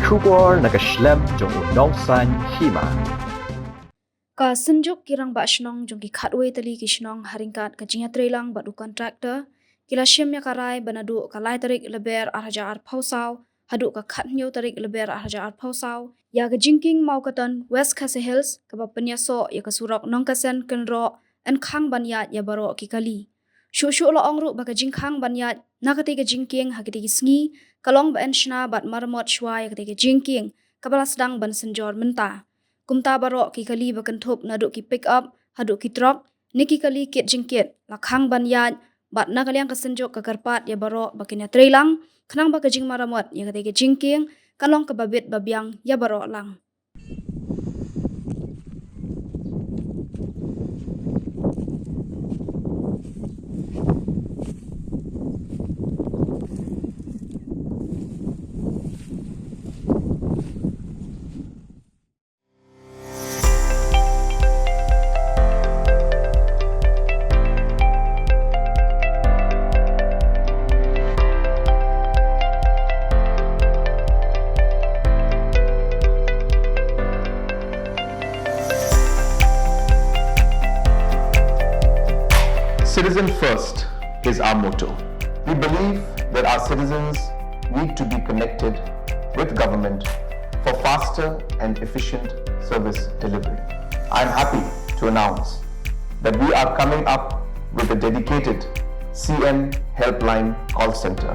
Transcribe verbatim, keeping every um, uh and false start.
Khubor na ka shlem jong u nongsan hima. Ka Synjuk ki Rangbah Shnong jong ki khatwei tylli ki shnong ha ryngkat ka jingïatreilang bad u kontraktor ki la shim ïa ka rai ba naduh ka lai tarik Lber ar hajar arphew saw haduh ka khathynñiew tarik Lber ar hajar arphew saw ïa ka jingkieng Mawkaton West Khasi Hills kaba pynïasoh ïa ka surok Nongkasen Kynroh yn khang ban ïaid ïa baroh ki kali. Shuh shuh la ong ruh ba ka jingkhang ban ïaid na katei ka jingkieng ha katei ki sngi ka long ba yn shna bad maramot shuwa ïa katei ka jingkieng kaba la sdang ban synjor mynta. Kumta baroh ki kali ba kynthup naduh ki pick up haduh ki trok ne ki kali kit jingkit la khang ban ïaid bad na ka liang ka Synjuk ka kyrpad ïa baroh ba kin ïatreilang khnang ba ka jingmaramot ïa katei ka jingkieng kan long kaba bit ba biang ïa baroh lang. Citizen first is our motto. We believe that our citizens need to be connected with government for faster and efficient service delivery. I am happy to announce that we are coming up with a dedicated C M Helpline call center.